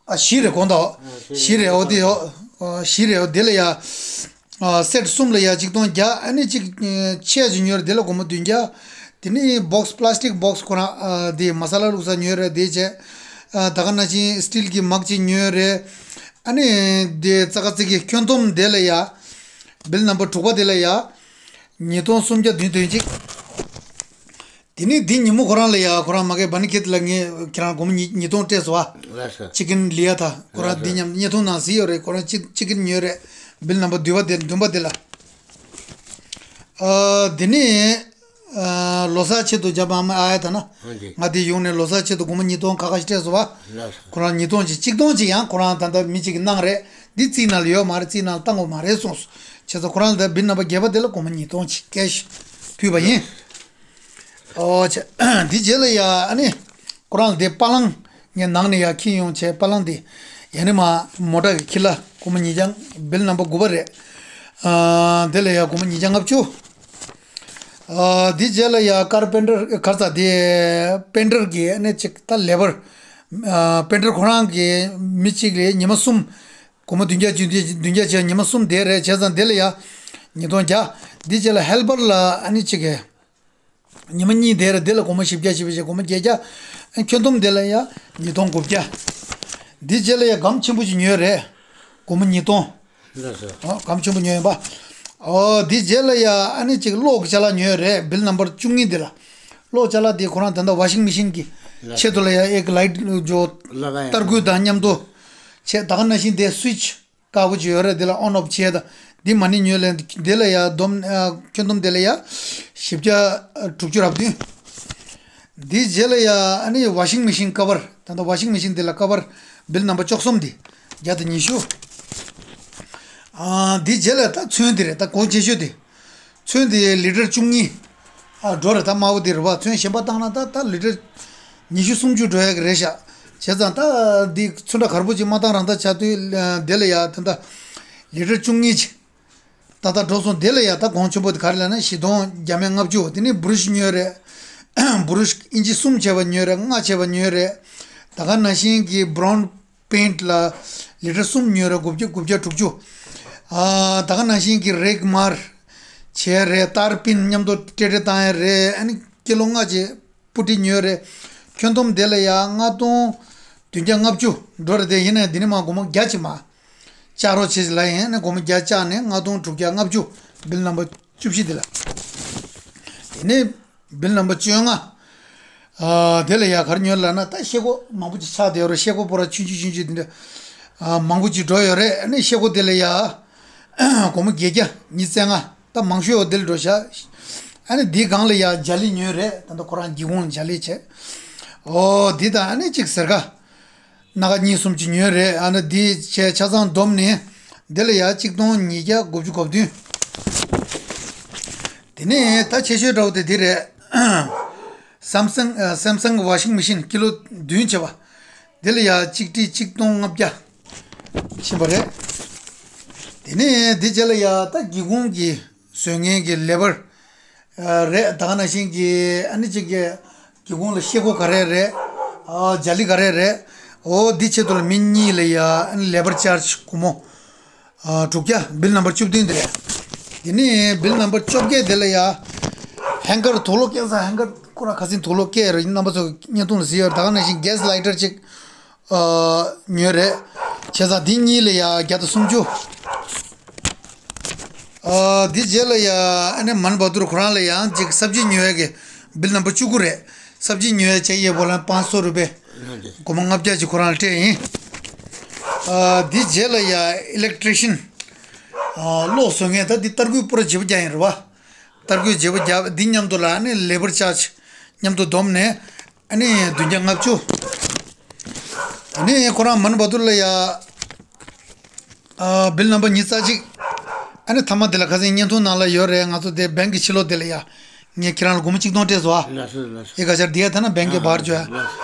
ཨ་བཞི་རེད། གོང་དང་བཞི་རེད། འོ་དེ་ཨ་བཞི་རེད། འོ་དེ་ལ་ཡ་ཨ་སེཊ་གསུམ་ལ་ཡ་གཅིག་སྟོང་བརྒྱ། ཨ་ནི་གཅིག་ཨ་ཆས་ཅིག་ཉོས་རེད། དེ་ལ་སྒོར་མོ་བདུན་བརྒྱ། དེ་ནི་བོག་སི་པ་ལ་སི་ཊིག་བོག་སི་ཁོ་རང་ཨ་དེ་མ་ས་ལ་བླུགས་ས་ཉོས་རེད། དེ་བྱས་ཨ་ད་ག་ནང་བཞིན་སི་ཊིལ་གྱི་མག་ཅིག་ཉོས་རེད། ཨ་ནི་དེ་ཙ་ག་ཙིག་གི་ཁྱོན་བསྡོམས་དེ་ལ་ཡ་བིལ་ནམ་བར་དྲུག་པ་དེ་ལ་ཡ་ཉིས་སྟོང་སུམ་བརྒྱ་བདུན་དོན་གཅིག་དེ་ནས་འདི་ཉིན་མོ་ཁོ་རང་ལ་ཡ་ཁོ་རང་མ་གི་བ་ནི་ཁེད་ལ་ངས་ཁྱེད་རང་སྒོར་མོ་ཉིས་ཉིས་སྟོང་སྤྲད་སོང་བ། ལགས་སོ། ཅི་ཀིན་ལི་ཡ་ད་ཁོ་རང་འདི་མཉམ་བརྙན་ཐུང་ནང་གཟིགས་ཡོད་རེད། ཁོ་རང་ཅི་ཅི་ཀིན་ཉོས་རེད། བིལ་ནམ་བར་བདུན་པ་དེ་བདུན་པ་དེ་ལ། ཨ་དེ་ནས་ཨ་ལོ་གསར་ཆེད་དུ་རྒྱབ་ཨ་མ་ཨ་ཡ་ད་ན། ཨ་ཇེ། ང་དེ་ཡོང་ནས་ལོ་གསར་ཆེད་དུ་སྒོར་མོ་ཉིས་སྟོང་ཁ་ཁ་ཞིག་སྤྲད་སོང་བ། ལགས་སོ། ཁོ་རང་ཉིས་སྟོང་ཅིག་གཅིག་སྟོང་ཅིག་ཡང་ཁོ་རང་ད་ལྟ་མི་གཅིག་གིས་གནང་རེད། འདི་རྩིས་ནང་ལ་ཡོད་མ་རེད། རྩིས་ནང་ལ་བཏང་དགོས་མ་རེད་གསུངས་སོང་། བྱས་ཙང་ཁོ་རང་ལ་ད་བིལ་ནམ་བར་བརྒྱད་པ་དེ་ལ་སྒོར་མོ་ཉིས་སྟོང་ཅིག་ཀེ་ཤི་ཕུལ་བ་ཡིན། ཨོ་ཆེ། འདི་རྗེས་ལ་ཡ་ཨ་ནི་ཁོ་རང་ལ་དེ་པ་ལང་ངས་ནང་ནས་ཡ་འཁྱེར་ཡོང་བྱས། པ་ལང་དེ་ཡ་ནི་མ་མོ་ཊ་གི་ཁྱི་ལ་སྒོར་མོ་ཉིས་བརྒྱ། བིལ་ནམ་བར་དགུ་པ་རེད། ཨ་དེ་ལ་ཡ་སྒོར་མོ་ཉིས་བརྒྱ་ལྔ་བཅུ། ཨ་འདི་རྗེས་ལ་ཡ་ཀར་པེན་ཊར་གར་ས་དེ་པེན་ཊར་གི་ཨ་ནི་ཅིག་ད་ལེ་བར། ཨ་པེན་ཊར་ཁོ་རང་གི་མི་གཅིག་ལ་ཉི་མ་གསུམ། སྒོར་མོ་བདུན་བརྒྱ་བདུན་བརྒྱ་བདུན་བརྒྱ་བྱས་ཉི་མ་གསུམ་དེ་རེད། བྱས་ཙང་དེ་ལ་ཡ་ཉིས་སྟོང་བརྒྱ། འདི་རྗེས་ལ་ཧེལ་པར་ལ་ཨ་ནི་གཅིག་གི་ཉི་མ་གཉིས་དེ་རེད། དེ་ལ་སྒོར་མོ་བཞི་བརྒྱ་བཞི་བརྒྱ་བྱས་སྒོར་མོ་བརྒྱད་བརྒྱ། ཁྱོན་བསྡོམས་དེ་ལ་ཡ་ཉིས་སྟོང་དགུ་བརྒྱ། འདི་རྗེས་ལ་ཡ་སྒམ་ཆེན་པོ་ཅིག་ཉོས་རེད། སྒོར་མོ་ཉིས་སྟོང་། ལགས་སོ། ཨོ་སྒམ་ཆེན་པོ་ཉོས་ཡིན་པ། ཨོ་འདི་རྗེས་ལ་ཡ་ཨ་ནི་གཅིག་གློག་གི་ཅ་ལག་ཉོས་རེད། བིལ་ནམ་བར་བཅུ་གཉིས་དེ་ལ། གློག་ཅ་ལག་དེ་ཁོ་རང་ད་ལྟ་ཝ་ཤིང་མེ་ཤིན་གྱི་ལགས། ཆེད་དུ་ལ་ཡ་ཨེག་ལའིཊ་ཇོ་ལགས་ཡ། ཏར་སྐུད་དང་མཉམ་དུ་བྱས། ད་ག་ནང་བཞིན་དེ་སུའིཆ་དཀར་པོ་ཅིག་ཡོད་རེད། དེ་ལ་ཨོན་ཨོཕ་བྱས། ད་འདི་མ་ཎི་ཉོས་ལས་འདི་ལ་ཡ་བསྡོམས་ཨ་ཁྱོན་བསྡོམས་དེ་ལ་ཡ་བཞི་བརྒྱ་དྲུག་ཅུ་རེ་བདུན། འདི་རྗེས་ལ་ཡ་ཨ་ནི་ཝ་ཤིང་མེ་ཤིན་ཀ་བར། ད་ལྟ་ཝ་ཤིང་མེ་ཤིན་དེ་ལ་ཀ་བར་བིལ་ནམ་བར་བཅུ་གསུམ་དེ་བརྒྱ་དང་ཉི་ཤུ། ཨ་འདི་རྗེས་ལ་ད་ཚོན་དེ་རེད། ད་གོང་ཆེ་ཤོས་དེ། ཚོན་དེ་ལི་ཊར་བཅུ་གཉིས། ཨ་འགྲོ་རེད། ད་དམར་པོ་དེ་རེད་བ། ཚོན་གཞན་པ་བཏང་ན་ད་ད་ལི་ཊར་ཉི་ཤུ་སུམ་ཅུ་འགྲོ་ཡ་གི་རེད་ཤག་བྱས་ཙང་ད་འདི་ཚོན་ཁྲ་གར་པོ་ཅིག་མ་བཏང་རང་ད་ཆ་དུས་ཨ་དེ་ལ་ཡ་ད་ད་ལི་ཊར་བཅུ་གཉིས་ཅིག་ད་ད་འགྲོ་སོང་། དེ་ལ་ཡ་ད་གོང་ཆེན་པོ་དེ་ག་རེ་ལབ་ན་བཞི་སྟོང་བརྒྱ་མེད་ལྔ་བཅུ། དེ་ནས་བུ་རུཤ་ཉོས་རེད། བུ་རུཤ་ཨིན་ཅི་གསུམ་བྱས་པ་ཉོས་རེད། ལྔ་བྱས་པ་ཉོས་རེད། ད་ག་ནང་བཞིན་གྱི་བྷ་རའུན་པེན་ཊི་ལ་ལི་ཊར་གསུམ་ཉོས་རེད། དགུ་བརྒྱ་དགུ་བརྒྱ་དྲུག་ཅུ། ཨ་ད་ག་ནང་བཞིན་གྱི་རེག་མར་བྱས་རེད། ཏར་པིན་མཉམ་དུ་སྤྲེལ་སྤྲེལ་བཏང་ཡ་རེད། ཨ་ནི་ཀི་ལོ་ལྔ་བྱས་པུ་ཏི་ཉོས་རེད། ཁྱོན་བསྡོམས་དེ་ལ་ཡ་ལྔ་སྟོང་བདུན་བརྒྱ་ལྔ་བཅུ་འགྲོ་རེད། དེ་ཡིན་ན་འདི་ནས་མར་སྒོར་མོ་བརྒྱ་ཅིག་མར་བཅག་རོགས་བྱེད་ལབ་ཡིན། ཨ་ནི་སྒོར་མོ་བརྒྱ་བཅག་ནས་ལྔ་སྟོང་དྲུག་བརྒྱ་ལྔ་བཅུ། བིལ་ནམ་བར་བཅུ་བཞི་དེ་ལ། དེ་ནས་བིལ་ནམ་བར་བཅོ་ལྔ། ཨ་དེ་ལ་ཡ་ག་རེ་ཉོས་ལབ་ན་ད་ཤེལ་སྒོ་མང་པོ་ཅིག་ཆགས་བསྡད་ཡོད་རེད། ཤེལ་སྒོ་པོ་ར་ཆུང་ཆུང་ཆུང་ཆུང་དེ་འདྲ་ཨ་མང་པོ་ཅིག་འགྲོ་ཡོད་རེད། ཨ་ནི་ཤེལ་སྒོ་དེ་ལ་ཡ་སྒོར་མོ་བརྒྱད་བརྒྱ་ཉི་ཤུ་རྩ་ལྔ། ད་མང་ཤོས་འོ་དེ་ལ་འགྲོ་ཤག་ཨ་ནི་འདིའི་སྒང་ལ་ཡ་ལྗགས་ལི་ཉོས་རེད། ད་ལྟ་ཁོ་རང་སྒེའུ་ཁུང་ལྗགས་ལི་བྱས། ཨོ་འདི་དང་ཨ་ནི་གཅིག་ཟེར་ཀ་སྣ་ཁ་གཉིས་གསུམ་ཅིག་ཉོས་རེད། ཨ་ནི་འདི་བྱས་ཆ་ཚང་བསྡོམས་ནས་འདི་ལ་ཡ་གཅིག་སྟོང་ཉིས་བརྒྱ་དགུ་བཅུ་གོ་བདུན། དེ་ནས་ད་ཆེ་ཤོས་འདྲ་བོ་དེ་འདི་རེད། སེམ་སང་སེམ་སང་གི་ཝ་ཤིང་མི་ཤིན་ཀི་ལོ་བདུན་བྱས་པ། དེ་ལ་ཡ་གཅིག་ཁྲི་གཅིག་སྟོང་ལྔ་བརྒྱ་ཕྱིན་པ་རེད། དེ་ནས་དེ་རྗེས་ལ་ཡ་ད་སྒེའུ་ཁུང་གི་བཟོ་མཁན་གྱི་ལེ་བར་རེད། ད་ག་ནང་བཞིན་གྱི་ཨ་ནི་གཅིག་གི་སྒེའུ་ཁུང་ལ་ཤེལ་སྒོ་ག་རེ་རེད། ཨ་ཇ་ལི་ག་རེ་རེད། འོ་འདི་ཆེད་དུ་ལ་མི་གཉིས་ལ་ཡ་ཨ་ནི་ལེ་བར་ཅར་ཇི་སྒོར་མོ་ཨ་དྲུག་བརྒྱ། བིལ་ནམ་བར་བཅུ་བདུན་དེ་རེད། དེ་ནས་བིལ་ནམ་བར་བཅོ་བརྒྱད་དེ་ལ་ཡ་ཧེང་གར་དུག་ལོག་སྐྱེལ་ས། ཧེང་གར་ཁོ་རང་ཁ་སང་དུག་ལོག་སྐྱེལ་རེད། རྣམ་པ་ཚོ་བརྙན་ཐུང་ལ་གཟིགས་ཡོད། ད་ག་ནང་བཞིན་གེ་སི་ལའི་ཊར་ཅིག་ཨ་ཉོས་རེད། བྱས་ཙང་འདི་གཉིས་ལ་ཡ་བརྒྱ་དང་སུམ་ཅུ། ཨ་འདི་རྗེས་ལ་ཡ་ཨ་ནི་མན་བ་དུར་ཁོ་རང་ལ་ཡང་ཅིག་སབ་ཇི་ཉོ་ཡ་གི་བིལ་ནམ་བར་བཅུ་དགུ་རེད། སབ་ཇི་ཉོ་ཡ་བྱས་ཡས་པོ་ལ་པང་སོ་རུ་པེ་སྒོར་མོ་ལྔ་བརྒྱ་ཅིག་ཁོ་རང་ལ་སྤྲད་ཡིན། ཨ་འདི་རྗེས་ལ་ཡ་ཨི་ལེག་ཊི་རི་ཤན། ཨ་གློག་བཟོ་མཁན། ད་འདི་ཏར་སྐུད་པུ་ར་བརྗེ་པོ་རྒྱག་ཡིན་རེད་བ། ཏར་སྐུད་བརྗེ་པོ་རྒྱབ། འདི་མཉམ་དུ་ལ་ཨ་ནི་ལེ་བར་ཅར་ཇི་མཉམ་དུ་བསྡོམས་ནས་ཨ་ནི་བདུན་བརྒྱ་ལྔ་བཅུ། དེ་ནས་ཁོ་རང་མན་བ་དུར་ལ་ཡ། ཨ་བིལ་ནམ་བར་ཉི་ཤུ་རྩ་གཅིག། ཨ་ནི་ཐ་མ་དེ་ལ་ཁ་སང་བརྙན་ཐུང་ནང་ལ་ཡོད་རེད། ང་ཚོ་དེ་བེང་གི་ཕྱི་ལོགས་དེ་ལ་ཡ་ངས་ཁྱེད་རང་ལ་སྒོར་མོ་གཅིག་སྟོང་སྤྲད་སོང་ཨ། ལགས་སོ་ལགས་སོ། ཨེ་ག་ཤར་དེ་ཡ་ཐ་ན་བེང་གི་བར་བྱོས་ཨ།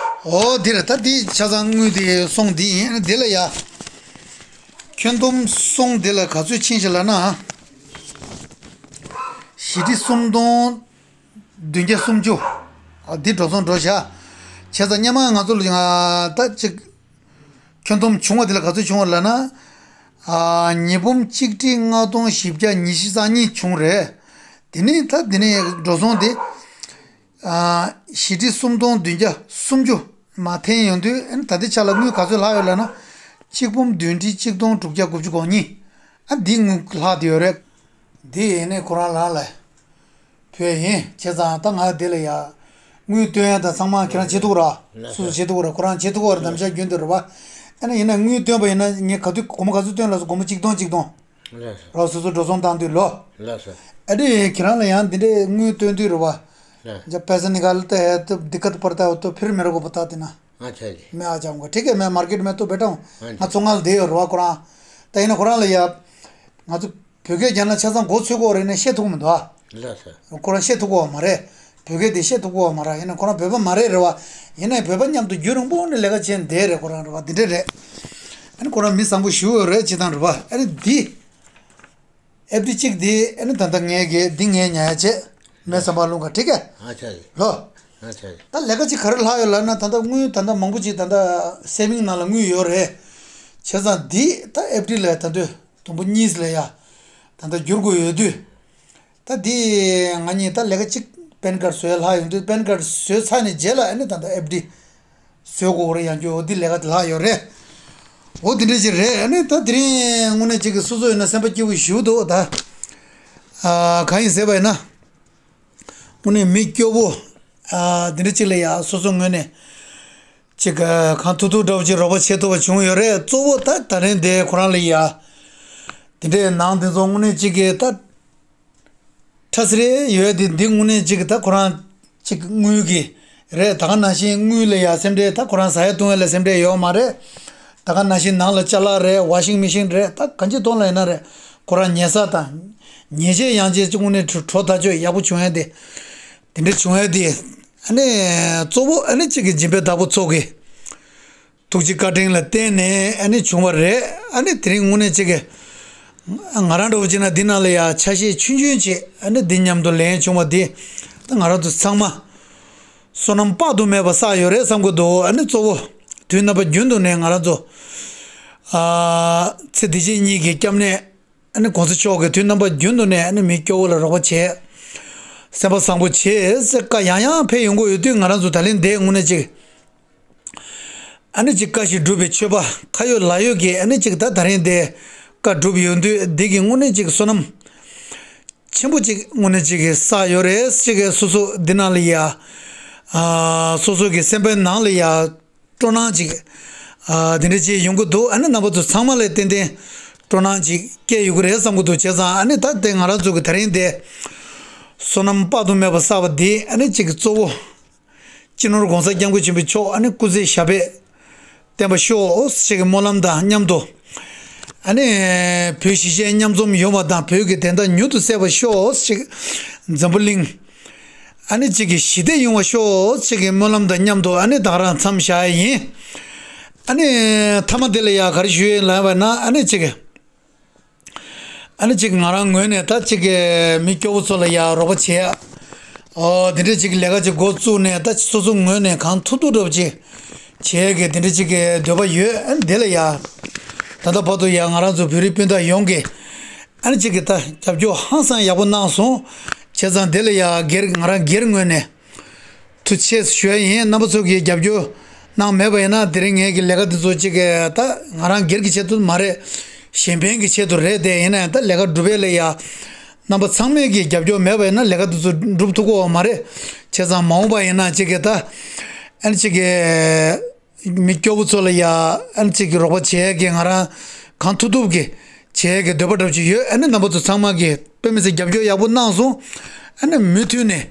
ཨོ་དེ་རེད། ད་དེ་ཆ་ཚང་དངུལ་དེ་སོང་དེ་ཡིན། ཨ་ནི་དེ་ལ་ཡ་ཁྱོན་བསྡོམས་སོང་དེ་ལ་ག་ཚོད་ཕྱིན་ཞིག་ལབ་ན། བཞི་ཁྲི་སུམ་སྟོང་བདུན་བརྒྱ་སུམ་ཅུ། ཨ་འདི་འགྲོ་སོང་འགྲོ་བཞག། བྱས་ཙང་སྔོན་མ་ང་ཚོ་ལ་ཡང་ད་ཅིག་ཁྱོན་བསྡོམས་བྱུང་བ་དེ་ལ་ག་ཚོད་བྱུང་བ་ལབ་ན། ཨ་ཉིས་འབུམ་གཅིག་ཁྲི་ལྔ་སྟོང་བཞི་བརྒྱ་ཉི་ཤུ་རྩ་གཉིས་བྱུང་རེད། དེ་ནས་ད་དེ་ནས་འགྲོ་སོང་དེ་ཨ་བཞི་ཁྲི་སུམ་སྟོང་བདུན་བརྒྱ་སུམ་ཅུ་མར་འཐེན་ཡོང་དུས། ཨ་ནི་ད་ལྟའི་ཆ་ལ་དངུལ་ག་ཚོད་ལྷག་ཡོད་ལབ་ན། གཅིག་འབུམ་བདུན་ཁྲི་གཅིག་སྟོང་དྲུག་བརྒྱ་དགུ་བཅུ་གོ་གཉིས། ཨ་འདི་དངུལ་ལྷག་བསྡད་ཡོད་རེད། འདི་ཡིན་ནའི་ཁོ་རང་ལ་ལ་ཕུལ་ཡིན། བྱས་ཙང་ད་ང་འདི་ལ་ཡ་དངུལ་བཏོན་ཡ་ད་ཚང་མ་ཁྱེད་རང་བྱེད་ཐུབ་ར། ལགས་སོ། སོ་སོ་བྱེད་ཐུབ་ར། ཁོ་རང་བྱེད་ཐུབ་ར། ནམ་ཞག་རྒྱུན་དུ་རེད་བ། ཨ་ནི་ཡིན་ན་དངུལ་བཏོན་པ་ཡིན་ན་ངས་ག་དུས་སྒོར་མོ་ག་ཚོད་བཏོན་ལབ་སོང་། སྒོར་མོ་གཅིག་སྟོང་གཅིག་སྟོང་། ལགས་སོ། ར་སོ་སོ་འགྲོ་སོང་བཏང་དུས་ལོ། ལགས་སོ། ཨ་ནི་ཁྱེད་རང་ལ་ཡང་འདི་འདྲའི་དངུལ་བཏོན་དུས་རེད་བ། ལགས། ཇ་པེ་ས་ནི་ག་ལ་ཏ་ཧེ་ཏ་དི་ཀ་ཏ་པར་ཏ་ཧོ་ཏོ་ཕིར་མེ་ར་གོ་པ་ཏ་དེ་ན། ཨ་ཆ་ཡི། མེ་ཨ་ཅང་གོ་ཁྲིག་གེ་མེ་མར་ཀེཊ་མེ་ཏོ་བེ་ཏང་། ཨ་ང་ཚོ་ང་ལ་བསྡད་ཡོད་རེད་བ་ཁོ་རང་། ད་ཡིན་ན་ཁོ་རང་ལ་ཡ། ང་ཚོ་བོད་སྐད་རྒྱག་ན་ཆ་ཚང་མགོ་ཚོས་གོ་རེད་ནས་བཤད་ཐུབ་མི་འདུག་ཨ། ལགས་སོ། ཁོ་རང་བཤད་ཐུབ་གོ་བ་མ་རེད། བོད་སྐད་དེ་བཤད་ཐུབ་གོ་བ་མ་རེད། ཡིན་ན་ཁོ་རང་བོད་པ་མ་རེད་རེད་བ། ཡིན་ན་བོད་པ་མཉམ་དུ་རྒྱུན་རིང་པོ་ནས་ལས་ཀ་བྱས་བསྡད་རེད། ཁོ་རང་རེད་བ། འདི་འདྲ་རེད། ཨ་ནི་ཁོ་རང་མི་བཟང་པོ་ཞེ་པོ་རེད། བྱེད་སྟངས་རེད་བ། ཨ་ནི་འདི། ཨེབ་ཌི་གཅིག་འདི་ཨ་ནི་ད་ལྟ་ངས་གི་འདི་ངས་ཉར་ཡ་བྱས། མེ་སམ་པ་ལུང་ག་ཁྲིག་གེ། ཨ་ཆ་ཡི། ལོ། ཨ་ཆ་ཡི། ད་ལས་ཀ་ཅིག་ག་རེ་ལྷག་ཡོད་ལབ་ན། ད་ལྟ་དངུལ་ད་ལྟ་མང་པོ་ཅིག་ད་ལྟ་སེ་བིང་ནང་ལ་དངུལ་ཡོད་རེད། བྱས་ཙང་འདི་ད་ཨེབ་ཌི་ལ་ད་དུང་དུམ་བུ་གཉིས་ལ་ཡ་ད་ལྟ་བསྒྱུར་དགོས་ཡོད་དུས། ད་འདི་ང་གཉིས་ད་ལས་ཀ་ཅིག་པན་ཀར་བཟོས་ལྷག་ཡོང་དུས། པན་ཀར་བཟོས་ཚར་ནས་རྗེས་ལ་ཨ་ནི་ད་ལྟ་ཨེབ་ཌི་བཟོས་དགོས་རེད། ཡང་བསྐྱར་འོ་འདི་ལས་ཀ་དེ་ལྷག་ཡོད་རེད། འོ་འདི་འདྲ་ཅིག་རེད། ཨ་ནི་ད་དེ་རིང་དངོས་གནས་ཅིག་གི་སོ་སོ་ཡིན་ན་སེམས་པ་སྐྱིད་པོ་ཞེ་པོ་འདུག་ད། ཨ་གང་ཡིན་ཟེར་བ་ཡིན་ན། དངོས་གནས་མི་སྐྱོ་བོ། ཨ་འདི་འདྲ་ཅིག་ལ་ཡ་སོ་སོ་ངོས་ནས་ཅིག་ག་གང་ཐུབ་ཐུབ་འདྲ་བོ་ཅིག་རོགས་པ་བྱེད་ཐུབ་པ་བྱུང་ཡོད་རེད། གཙོ་བོ་ད་ད་རིང་འདི་ཁོ་རང་ལ་ཡ་དེ་འདྲའི་ནང་དེ་ཚོ་དངོས་གནས་ཅིག་གི་ད་ཁྲ་སི་རེ་ཡོད་དེ། འདི་དངོས་གནས་ཅིག་གི་ད་ཁོ་རང་ཅིག་དངུལ་གི་རེད། ད་ག་ནང་བཞིན་དངུལ་ལ་ཡ་སེམས་ཁྲལ། ད་ཁོ་རང་ཟ་ཡ་བཏུང་ཡ་ལ་སེམས་ཁྲལ་ཡོད་མ་རེད། ད་ག་ནང་བཞིན་ནང་ལ་ཅ་ལག་རེད། ཝ་ཤིང་མི་ཤིན་རེད། ད་གང་ཅིའི་ཐོག་ལ་ཡིན་ན་རེད། ཁོ་རང་ཉལ་ས་དང་ཉལ་ཆས་ཡང་ཅིག་དངོས་གནས་གྲོ་གྲོ་ད་ཅོ་ཡག་པོ་བྱུང་ཡ་དེ། དེ་འདྲ་བྱུང་ཡ་དེ། ཨ་ནི་གཙོ་བོ་ཨ་ནི་གཅིག་གི་སྦྱིན་པའི་བདག་པོ་ཚོ་གི་ཐུགས་རྗེ་བཀའ་དྲིན་ལ་བརྟེན་ནས་ཨ་ནི་བྱུང་བ་རེད། ཨ་ནི་དེ་རིང་དངོས་གནས་གཅིག་གི་ང་རང་འདྲ་བོ་བྱས་ན་འདི་ནང་ལ་ཡ་ཆ་ཤས་ཆུང་ཆུང་བྱས། ཨ་ནི་འདི་མཉམ་དུ་ལེན་བྱུང་བ་འདི་ད་ང་རང་ཚོ་ཚང་མ་བསོད་ནམས་དཔག་ཏུ་མེད་པ་བསགས་ཡོད་རེད་བསམ་གྱི་འདུག་ཨ་ནི་གཙོ་བོ་དུས་རྣམ་པ་རྒྱུན་དུ་ནས་ང་རང་ཚོ་ཨ་ཚེ་འདི་ཕྱི་གཉིས་ཀྱི་སྐྱབས་གནས། ཨ་ནི་གོང་ས་མཆོག་གིས་དུས་རྣམ་པ་རྒྱུན་དུ་ནས་ཨ་ནི་མི་སྐྱོ་བོ་ལ་རོགས་པ་བྱེད། སེམས་པ་བཟང་པོ་བྱེད་ཟེར་བཀའ་ཡང་ཡང་ཕེབས་ཡོང་གི་ཡོད་དུས། ང་རང་ཚོ་ད་ལན་འདི་དངོས་གནས་ཅིག་ཨ་ནི་ཅིག་བཀའ་བཞིན་སྒྲུབ་པའི་ཆོས་པ་ཁ་ཡོད་ལག་ཡོད་ཀྱིས་ཨ་ནི་ཅིག་ད་ད་རིང་འདི་བཀའ་སྒྲུབ་ཡོང་དུས། འདི་གི་དངོས་གནས་ཅིག་བསོད་ནམས་ཆེན་པོ་ཅིག་དངོས་གནས་ཅིག་གི་བསགས་ཡོད་རེད། ཅིག་གི་སོ་སོ་འདི་ནང་ལ་ཡ་ཨ་སོ་སོ་གི་སེམས་པའི་ནང་ལ་ཡ། སྤྲོ་སྣང་ཅིག་ཨ་དེ་འདྲ་ཅིག་ཡོང་གི་འདུག་ཨ་ནི་རྣམ་པ་ཚོ་ཚང་མ་ལ་ཏན་ཏན་སྤྲོ་སྣང་ཅིག་སྐྱེས་ཡོང་གི་རེད་བསམ་གྱི་འདུག་བྱས་ཙང་ཨ་ནི་ད་དེ་ང་རང་ཚོ་གི་ད་རིང་དེ་བསོད་ནམས་དཔག་ཏུ་མེད་པ་བསགས་པ་འདི་ཨ་ནི་ཅིག་གི་གཙོ་བོ་སྤྱི་ནོར་༸གོང་ས་༸སྐྱབས་མགོན་ཆེན་པོ་མཆོག་ཨ་ནི་སྐུ་ཚེ་ཞབས་པད་བརྟན་པ་ཤོག་ཅིག་གི་སྨོན་ལམ་དང་མཉམ་དུ། ཨ་ནི་བོད་གཞིས་བྱེས་མཉམ་འཛོམས་ཡོང་བ་དང་བོད་ཀྱི་བདེན་མཐའ་མྱུར་དུ་གསལ་བར་ཤོག་ཅིག་ འཛམ་བུ་གླིང་ཨ་ནི་གཅིག་གི་ཞི་བདེ་ཡོང་བ་ཤོག་གཅིག་གི་སྨོན་ལམ་དང་མཉམ་དུ་ཨ་ནི་ད་ག་རང་མཚམས་བཞག་ཡ་ཡིན། ཨ་ནི་མཐའ་མ་དེ་ལ་ཡ་ག་རེ་ཞུ་ཡ་ཡིན་ལབ་པ་ན། ཨ་ནི་གཅིག་གི་ཨ་ནི་གཅིག་ང་རང་ངོས་ནས་ད་གཅིག་གི་མི་སྐྱོ་བོ་ཚོ་ལ་ཡ་རོགས་པ་བྱེད་ཡ། ཨོ་དེ་འདྲའི་གཅིག་གི་ལས་ཀ་གཅིག་འགོ་བཙུགས་ནས། ད་སོ་སོ་ངོས་ནས་གང་ཐུབ་ཐུབ་འདྲ་པོ་ཅིག་བྱེད་ཡ་གི་དེ་འདྲའི་གཅིག་གི་འདོད་པ་ཡོད། ཨ་ནི་དེ་ལ་ཡ་ད་ལྟ་བར་དུ་ཡ་ང་རང་ཚོ་བོད་རིགས་སྤུན་ཟླ་ཡོངས་ཀྱིས་ཨ་ནི་གཅིག་གི་ད་རྒྱབ་སྐྱོར་ཧང་སང་ཡག་པོ་གནང་སོང་། བྱས་ཙང་དེ་ལ་ཡ་སྒེར་ང་རང་སྒེར་ངོས་ནས་ཐུགས་རྗེ་ཆེ་ཞུ་ཡ་ཡིན། རྣམ་པ་ཚོ་གིས་རྒྱབ་སྐྱོར་གནང་མེད་པ་ཡིན་ན། དེ་རིང་ངེད་ཀྱི་ལས་ཀ་འདི་ཚོ་གཅིག་གི་ད་ང་རང་སྒེར་གྱི་ཆེད་དུ་མ་རེད། གཞན་ཕན་གྱི་ཆེད་དུ་རེད། དེ་ཡིན་ན་ཡང་ད་ལས་ཀ་སྒྲུབ་ཡ་ལ་ཡ་རྣམ་པ་ཚང་མས་ཀྱི་རྒྱབ་སྐྱོར་མེད་པ་ཡིན་ན་ལས་ཀ་འདི་ཚོ་འགྲུབ་ཐུབ་ཀྱི་ཡོད་མ་རེད། བྱས་ཙང་མ་འོངས་པ་ཡིན་ན་གཅིག་གི་ད་ཨ་ནི་གཅིག་གི་མི་སྐྱོ་བོ་ཚོ་ལ་ཡ་ཨ་ནི་གཅིག་གི་རོགས་པ་བྱེད་ཡ་གི་ང་རང་གང་ཐུབ་ཐུབ་ཀྱི་བྱེད་ཡ་གི་འདོད་པ་འདྲ་པོ་ཅིག་ཡོད། ཨ་ནི་རྣམ་པ་ཚོ་ཚང་མ་གིས་དཔེ་མི་སྲིད་རྒྱབ་སྐྱོར་ཡག་པོ་གནང་སོང་། ཨ་ནི་མུ་མཐུད་ནས་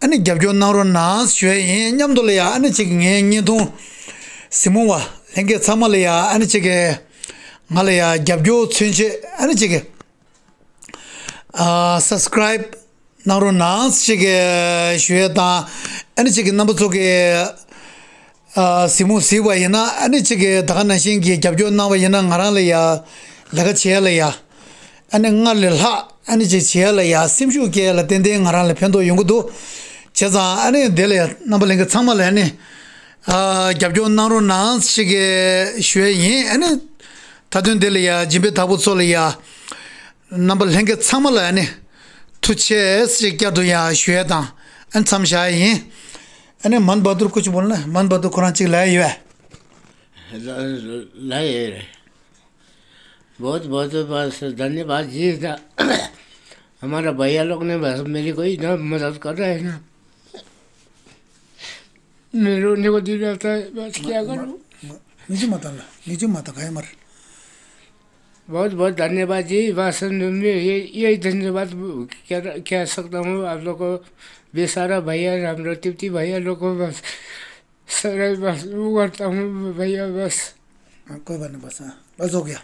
ཨ་ནི་རྒྱབ་སྐྱོར་གནང་རོགས་གནང་ཞུ་ཡ་ཡིན། མཉམ་དུ་ལ་ཡ་ཨ་ནི་གཅིག་གི་ངའི་བརྙན་ཐུང་གཟིགས་མོ་བ་ལྷན་རྒྱས་ཚང་མ་ལ་ཡ་ཨ་ནི་གཅིག་གི་ང་ལ་ཡ་རྒྱབ་སྐྱོར་མཚོན་ཆེད་ཨ་ནི་གཅིག་གི་ཨ་སབ་སི་ཀ་རའིབ་གནང་རོགས་གནང་ཞེས་ཞུ་ཡས་དང་། ཨ་ནི་གཅིག་གི་རྣམ་པ་ཚོ་གིས་ཨ་གཟིགས་མོ་གཟིགས་པ་ཡིན་ན། ཨ་ནི་གཅིག་གི་ད་ག་ནང་བཞིན་གྱི་རྒྱབ་སྐྱོར་གནང་བ་ཡིན་ན། ང་རང་ལ་ཡ་ལས་ཀ་བྱེད་ཡ་ལ་ཡ་ཨ་ནི་སྔར་ལས་ལྷག་ཨ་ནི་གཅིག་བྱེད་ཡ་ལ་ཡ་སེམས་ཤུགས་སྐྱེད་ཡ་ལ་ཏན་ཏན་ང་རང་ལ་ཕན་ཐོགས་ཡོང་གི་འདུག། བྱས་ཙང་ཨ་ནི་དེ་ལ་ཡ་རྣམ་པ་ལྷན་རྒྱས་ཚང་མ་ལ་ཨ་ནི་ཨ་རྒྱབ་སྐྱོར་གནང་རོགས་གནང་ཞེས་ཞུ་ཡས་ཡིན། ཨ་ནི་མཐའ་དོན་དེ་ལ་ཡ་སྦྱིན་པའི་བདག་པོ་ཚོ་ལ་ཡ། རྣམ་པ་ལྷན་རྒྱས་ཚང་མ་ལ་ཨ་ནི་ཐུགས་རྗེ་ཆེ་ཞེས་བསྐྱར་དུ་ཡང་ཞུ་ཡས་དང་ཨ་ནི་མཚམས་བཞག་ཡས་ཡིན། ཨ་ནི་མན་བ་དུར་ཀུ་ཆུ་བོ་ལ་མན་བ་དུར་ཁོ་རང་གཅིག་ལ་ཡོད། ལ་ལ་ཡོད་རེད། बहुत बहुत बस धन्यवाद जी। हमारा भैया लोग ने बस मेरी कोई इतना मदद कर रहे हैं ना। मैं रोने को दिल रहता है, बस क्या करूँ। निजी मत आला, निजी मत आला, काय मर। बहुत बहुत धन्यवाद जी। बस मैं ये, यही धन्यवाद कह, कह सकता हूँ आप लोग को, बेचारा भैया, हम लोग तिप्ती भैया लोग को बस सर, बस वो करता हूँ भैया, बस। हाँ, कोई बात नहीं, बस, हाँ, बस हो गया।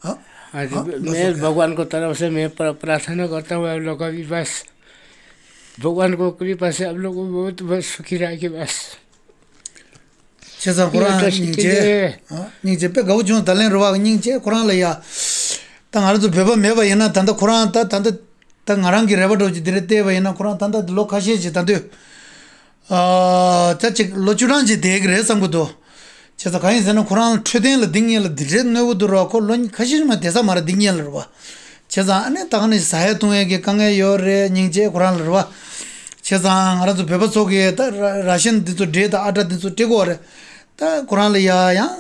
हाँ, हाँ जी, हाँ, बस मैं हो गया। भगवान को तरफ से मैं प्र-, प्रार्थना करता हूँ आप लोग का भी, बस भगवान को कृपा से आप लोग को बहुत, बहुत सुखी रह के बस। བྱས་ཙང་ཁོ་རང་སྙིང་རྗེ། ཨ། སྙིང་རྗེ་དཔེ་དགའ་བོ་བྱུང་། ད་ལན་རེ་བ་སྙིང་རྗེ་ཁོ་རང་ལ་ཡ། ད་ང་རང་ཚོ་བོད་པ་མེད་པ་ཡིན་ན། ད་ལྟ་ཁོ་རང་ད་ད་ལྟ་ད་ང་རང་གི་རེ་བ་འདྲ་ཅིག་དེ་འདྲ་བལྟས་པ་ཡིན་ན། ཁོ་རང་ད་ལྟ་ལོ་ཁ་ཤས་ཅིག་ད་དུས་ཨ་ད་ཅིག་ལོ་བཅུ་གྲངས་ཅིག་བསྡད་ཀྱི་རེད་བསམ་གྱི་འདུག། བྱས་ཙང་གང་ཡིན་ཟེར་ན། ཁོ་རང་འཕྲོད་བསྟེན་ལ་འདི་གཉིས་ལ་འདི་འདྲའི་གནོད་པོ་འདུག་ར། ཁོ་ལོ་ཁ་ཤས་མ་བསྡད་ས་མ་རེད། འདི་གཉིས་ལ་རེད་བ། བྱས་ཙང་ཨ་ནི་ད་ག་ནས་ཟ་ཡ་བཏུང་ཡ་གི་དཀའ་ངལ་ཡོད་རེད། སྙིང་རྗེ་ཁོ་རང་ལ་རེད་བ། བྱས་ཙང་ང་རང་ཚོ་བོད་པ་ཚོ་གིས་ད་ར་ར་ཤན་འདི་ཚོ་འབྲས་དང་ཨ་ཊ་འདི་ཚོ་སྤྲད་དགོས་རེད། ད་ཁོ་རང་ལ་ཡ་ཡང་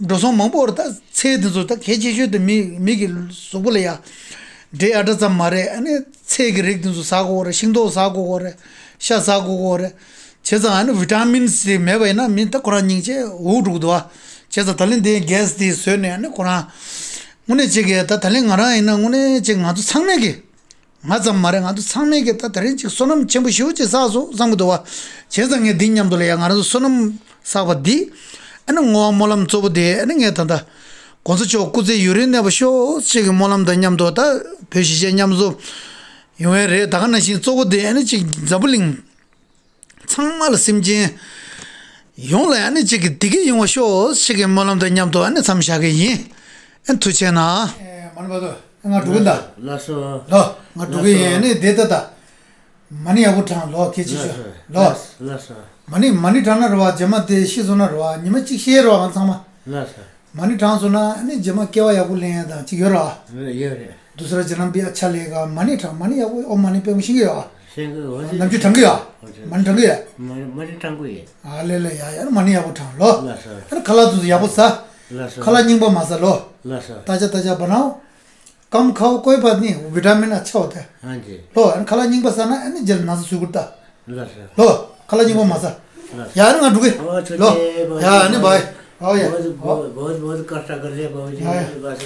འགྲོ་སོང་མང་པོ་རེད། ད་ཚལ་འདི་ཚོ་ད་གལ་ཆེ་ཤོས་དེ་མི་མི་གི་གཟུགས་པོ་ལ་ཡ་འབྲས་ཨ་ཊ་ཙམ་མ་རེད། ཨ་ནི་ཚལ་གྱི་རིགས་འདི་ཚོ་ཟ་དགོས་རེད། ཤིང་ཏོག་ཟ་དགོས་རེད། ཤ་ཟ་དགོས་རེད། བྱས་ཙང་ཨ་ནི་བི་ཊ་མིན་སི་མེད་པ་ཡིན་ན་མི་ད་ཁོ་རང་སྙིང་རྗེ་འུག་འགྲོ་གི་འདུག་བ། བྱས་ཙང་ད་ལན་དེ་གེ་སི་དེ་བཟོས་ནས་ཨ་ནི་ཁོ་རང་དངོས་གནས་ཅིག་གི་ད་ད་ལན་ང་རང་ཡིན་ན་དངོས་གནས་ཅིག་ང་ཚོ་ཚང་མས་ཀྱི། ང་ཙམ་མ་རེད། ང་ཚོ་ཚང་མས་ཀྱི་ད་དེ་རིང་ཅིག་བསོད་ནམས་ཆེན་པོ་ཞེ་པོ་ཅིག་བསགས་སོང་བསམ་གྱི་འདུག་བ། བྱས་ཙང་ངས་འདི་མཉམ་དུ་ལ་ཡ་ང་རང་ཚོ་བསོད་ནམས་བསགས་པ་འདི་ཨ་ནི་བསྔོ་བ་སྨོན་ལམ་གཙོ་བོ་དེ་ཨ་ནི་ངས་ད་ལྟ་གོང་ས་མཆོག་སྐུ་ཚེ་ཡུན་རིང་གནས་པ་ཤོག་ཅིག་གི་སྨོན་ལམ་དང་མཉམ་དུ། ད་བོད་གཞིས་བྱེས་མཉམ་འཛོམས་ཡོང་ཡ་རེད། ད་ག་ནང་བཞིན་གཙོ་བོ་དེ་ཨ་ནི་ཅིག་འཛམ་བུ་གླིང་ཚང་མ་ལ། སེམས་ཅན་ཡོངས་ལ་ཨ་ནི་གཅིག་གི་བདེ་སྐྱིད་ཡོང་བ་ཤོག་ཅིག་གི་སྨོན་ལམ་དང་མཉམ་དུ་ཨ་ནི་མཚམས་བཞག་གི་ཡིན། ཨ་ནི་ཐུགས་རྗེ་གནང་། ཨེ་མ་ནི་བ་དོ། ང་འགྲོ་གི་ད། ལགས་སོ། ལོ། ང་འགྲོ་གི་ཡིན། ཨ་ནི་དེ་ད་ད། མ་ནི་ཡག་པོ་དྲངས་ལོ། ཁྱེད་ཅི་ཤོད་ལོ། ལགས་སོ། མ་ནི་མ་ནི་དྲངས་ན་རེད་བ། རྗེས་མ་དེ་ཤི་སོང་ན་རེད་བ། ཉི་མ་གཅིག་ཤི་ཡས་རེད་བ། ང་ཚང་མ། ལགས་སོ། མ་ནི་དྲངས་སོང་ན་ཨ་ནི་རྗེས་མ་སྐྱེ་བ་ཡག་པོ་ལེན་ཡ་དང་གཅིག་ཡོད་ར། ཡོད་རེད། दूसरा जन्म भी अच्छा लेगा། མ་ནི་དྲངས། མ་ནི་ཡག་པོ། ཨོ་མ་ནི་པདྨེ་ཤེས་ཀྱི་ཡོད། ཤེས་ཀྱི་ཡོད། ནམ་རྒྱུན་དྲངས་ཀྱི་ཡོད། མ་ནི་དྲངས་ཀྱི་ཡོད། མ་ནི་དྲངས་ཀྱི་ཡོད། ཨ་ལེ་ལེ། ཡ་ཡ། མ་ནི་ཡག་པོ་དྲངས་ལོ། ལགས་སོ། ཨ་ནི་ཁ་ལག་དེ་ཚོ་ཡག་པོ་ཟ། ལགས་སོ། ཁ་ལག་རྙིང་པ་མ་ཟ་ལོ། ལགས་སོ། ताज़ा ताज़ा बनाओ। कम खाओ कोई बात नहीं, विटामिन अच्छा होता है। हाँ जी। ལོ། ཨ་ནི་ཁ་ལག་རྙིང་པ་ཟ་ན་ཨ་ནི་རྗེས་ལ་ན་ཚ་སུས་ཁུར་ད། ལགས་སོ། ལོ། ཁ་ལག་རྙིང་པ་མ་ཟ། ལགས། ཡ་ཨ་ནི་ང་འགྲོ་གི། ཨོ་ལོ། ཡ་ཨ་ནི་བའི། ཨོ་ཡ། बहुत बहुत बहुत कष्ट कर रहे बाबूजी। ཡ་ཡ། बस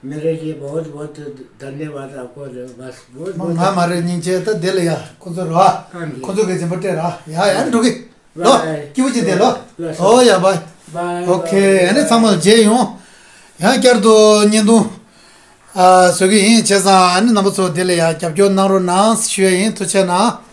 मेरे लिए बहुत बहुत धन्यवाद आपको। बस बहुत ང་མ་རེད། སྙིང་རྗེ། ད་དེ་ལ་ཡ་ཁོ་ཚོ་ར། ཁོ་ཚོ་གི་སྦྱིན་པ་སྤྲད་ར། ཡ་ཡ་ཨ་ནི་འགྲོ་གི། ལོ། སྐྱིད་པོ་ཅིག་བསྡད་ལོ། ལགས་སོ། ཨོ་ཡ་བའི། ཨོ་ཁེ། ཨ་ནི་ཚང་མ་ལ་མཇལ་ཡོང་། ཡང་བསྐྱར་དུ་བརྙན་ཐུང་ ཨ། བཟོ་གི་ཡིན། བྱས་ཙང་ཨ་ནི་རྣམ་པ་ཚོ་འདི་ལ་ཡང་རྒྱབ་སྐྱོར་གནང་རོགས་གནང་ཞུ་ཡ་ཡིན། ཐུགས་རྗེ་གནང་།